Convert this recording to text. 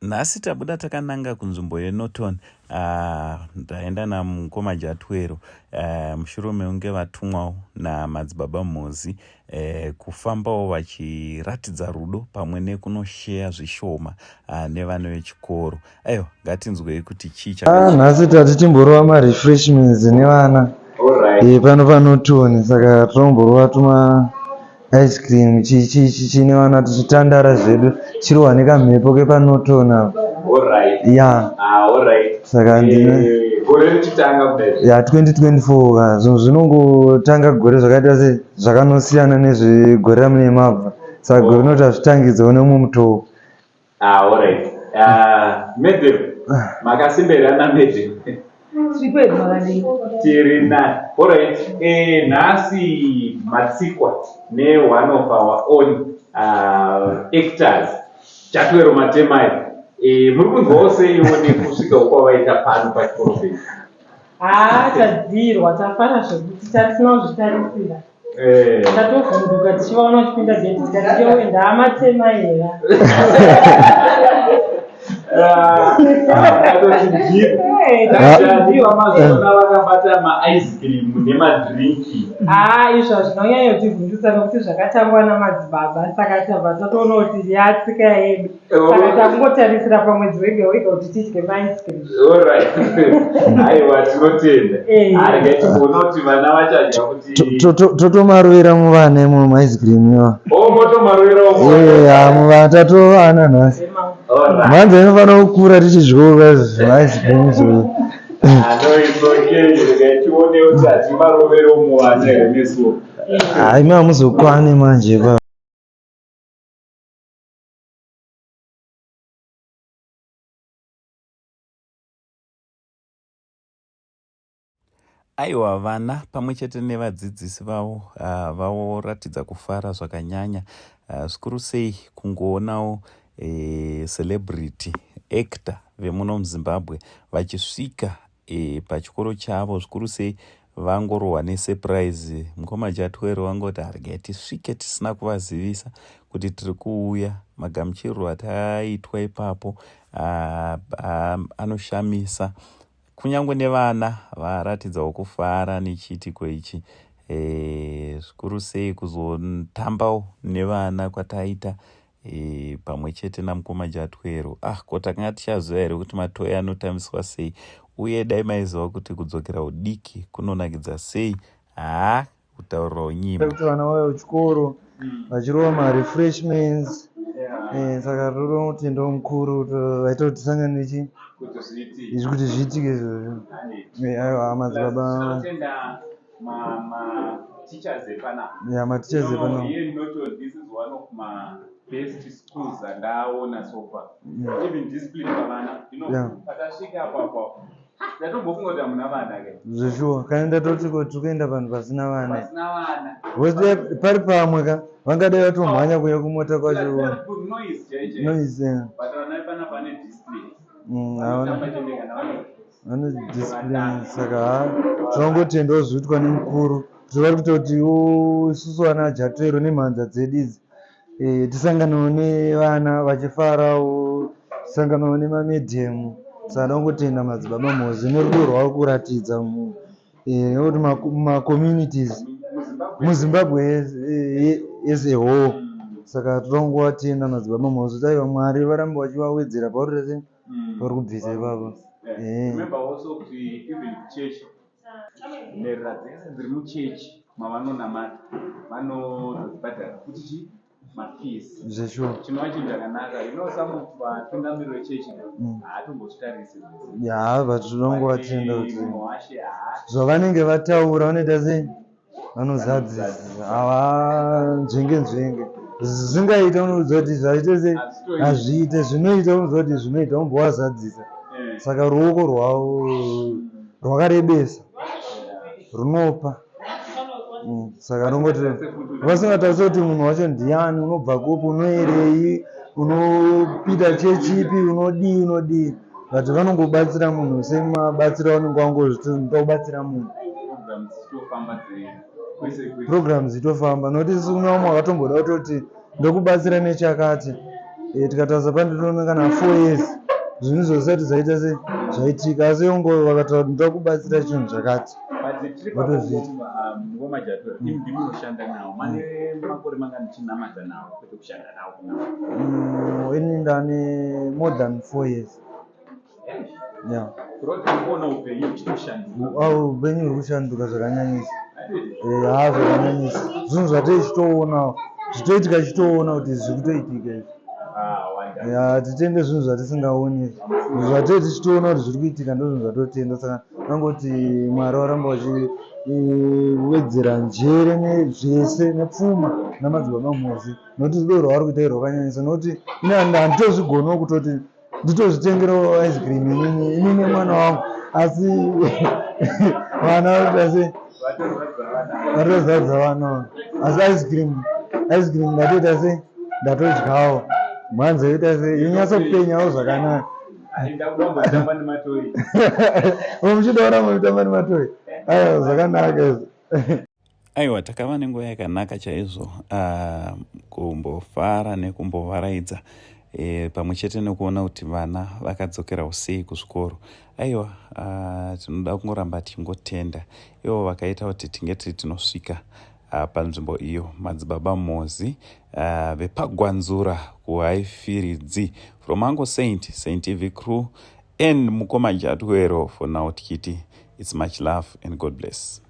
Nhasi tabuda takananga kunzvimbo yeNorton. Ndaenda namukoma Jatwero mushure mekunge vatumwawo namadzibaba Mhozi kufambawo vachiratidza rudo pamwe nekunosheya zvishoma nevana vechikoro. Aiwa, ngatinzwei kuti chii Ah, nhasi tati timborova marefreshments nevana pano paNorton, saka tinomborova tuma ice cream chii chii chii chii nevana tichitandara zvedu tichirohwa nekamhepo kepaNorton apa. Ya. Saka ndine Gore richitanga kudai. Ya, 2024 ka zvinhu zvinongotanga gore zvakaita se zvakanosiyana nezvegore ramune mabva, saka gore rinoti hazvitangidzewo nemumwe mutoo. Ah, alright. Ah, madam, makasimba here ana madam? Tiri kwedu makadii? Tiri nani. Alright. Nhasi matsikwa ne one of our own actors, Jatwero Matemai. Muri kunzwawo seiwo nekusvikawo kwavaita pano pachikoro penyu? Haa, tadzirwa, tafara zvekuti tatisina kuzvitarisira. Tatovhunduka tichivaona vachipinda gedhi tikati yowe ndaamatema here. Mazona vakabata maice cream nemadrinki. Haa, izvo hazvina kunyanyotivhundutsa nekuti zvakatangwa namadzibaba, saka tabva tatoona kuti yatsika yedu. Saka takungotarisira pamwedzi wega wega kuti tidye maice cream. Alright. Aiwa, tinotenda. Regai timboona kuti vana vachadya kuti Totomarovera muvana imomo maice cream iwa. Oh, motomarovera umo. Muvana tatovana nhasi. Alright. Mhanza inofanira kukura tichidyoka zvimaice cream izvozvo. Ah, no, it's okay. Regai tione kuti hatimarovere muvana here nesuwo. Hai, imi hamuzokwane manje pa. Aiwa, vana pamwe chete nevadzidzisi vavo voratidza kufara zvakanyanya, zvikuru sei kungoonawo celebrity actor vemuno muZimbabwe vachisvika pachikoro chavo, zvikuru sei vangorohwa nesurprise. Mukoma Jatwero vangoti regai tisvike tisina kuvazivisa kuti tiri kuuya. Magamuchirirwo ataitwa ipapo anoshamisa. Kunyange nevana varatidzawo kufara nechiitiko ichi, zvikuru sei kuzotambawo nevana kwataita pamwe chete namukoma Jatwero. Ah, ko takanga tichaziva here kuti matoyi anotambiswa sei? Uye dai maiziva kuti kudzokera udiki kunonakidza sei? Haa, kutaurira unyimo. Kuti vana vauya kuchikoro vachirova marefreshments, saka toda kutendawo mukuru kuti vaita kuti tisangane nechi izvi kuti zviitike izvozvo. Aiwa, madzibaba. Tinotenda ma teachers epanapa. Ya, mateachers epanapa. Here in Norton, this is one of my best schools andaona so far. Even discipline pavana. Patasvika apo apo, ndatombofunga kuti hamuna vana ke. Zveshuwa, kana ndatoti ko tiri kuenda vanhu vasina vana. Vasina vana. Vose pari pamwe ka, vangadai vatomhanya kuuya kumota kwacho. Noise chaicho. Noise, yeah. But vana vepanapa vane discipline. Havana. Vanotamba chete kana vano Vane discipline, saka haa tinongotendawo zvinoitwa nemukuru kuti vari kutoti isusu vana Jatwero nemhanza dzedu idzi tisanganewo nevana vachifarawo, tisanganewo nemamedhemu. Saka ndongotenda madzibaba Mhozi nerudo rwavari kuratidza nekuti mumacommunities muZimbabwe as a whole. Saka toda kungovatenda madzibaba Mhozi kuti aiwa Mwari varambe vachivawedzera pauri sei pauri kubvisa ipapo. Remember also kuti even kuchechi, nherera dzese dziri muchechi mavanonamata vanotodzibhadhara futi chi mafees. Zveshuwa. Chinova chinhu chakanaka. Some of vatungamiriri vechechi haatombozvitarisi. Ya, but tinongovatenda kuti Munhu washe haa zvavanenge vataura vanoita sei, vanozadzisa, havanzvenge nzvenge. Zvisingaita unoudza kuti zvaite sei, hazviite, zvinoita unoudza kuti zvinoita, wombowazadzisa. Saka ruoko rwavo rwakarebesa, runopa. Saka ndongoti vasingatarise kuti munhu wacho ndiani, unobva kupi, unoerei, unopinda chechi ipi, unodii unodii, but vanongobatsira munhu semabatsiro avanenge vangozviti ndoda kubatsira munhu. Programs dzitofamba nokuti isu kune vamwe vakatomboda kutoti ndokubatsira nechakati. Eh, tikatarisa pandinoona kana 4 years zvinhu izvo zvisati zvaita se zvaitika, asi ongo vakataura kuti ndoda kubatsira chinhu chakati. But tiri Votozviita. Ngoma Jatwero, imi ndimi munoshanda nawo, mane makore manga muchinamata nawo, kwete kushanda nawo kunamata? Ini ndane more than 4 years, yeah. Kureva kuti kuona upenyu huchitoshanduka? Au, upenyu huri kushanduka zvakanyanyisa. Eh, ha, zvakanyanyisa. Zvinhu zvateichitoonawo zvitoitika, chitoona kuti zviri kutoitika izvi. Ah, wonderful. Ya, titende zvinhu zvatisingaoni izvi. Zvatei tichitoona kuti zviri kuitika, ndo zvinhu zvatotenda. Saka nangoti Mwari varamba vachiwedzera njere nezvese nepfuma namadzibaba Mhozi, nokuti rudo rwavari kuita rwakanyanyisa, nokuti ini handitozvigonawo kutoti nditozvitengerawo ice cream inini nemwana wangu, asi vana varikuita sei? Vatozadza vana. Vatozadza vana, asi ice cream ndatoita sei, ndatodyawo, mhanza yoita sei, yonyatsopenyawo zvakanaka. Ndakuda kumbotamba nematoyi. Muchidaona muchitamba nematoyi, aiwa, zvakanaka izvo. Aiwa, takava nenguva yakanaka chaizvo, kumbofara nekumbovaraidza pamwe chete nekuona kuti vana vakadzokerawo sei kuzvikoro. Aiwa, tinoda kungoramba tichingotenda ivo vakaita kuti tinge tiri tinosvika panzvimbo iyo, madzibaba Mozi vepaGwanzura kuHaifiridzi. From Uncle Saint, Saint TV crew and mukoma Jatwero, for now tichiti it's much love and God bless.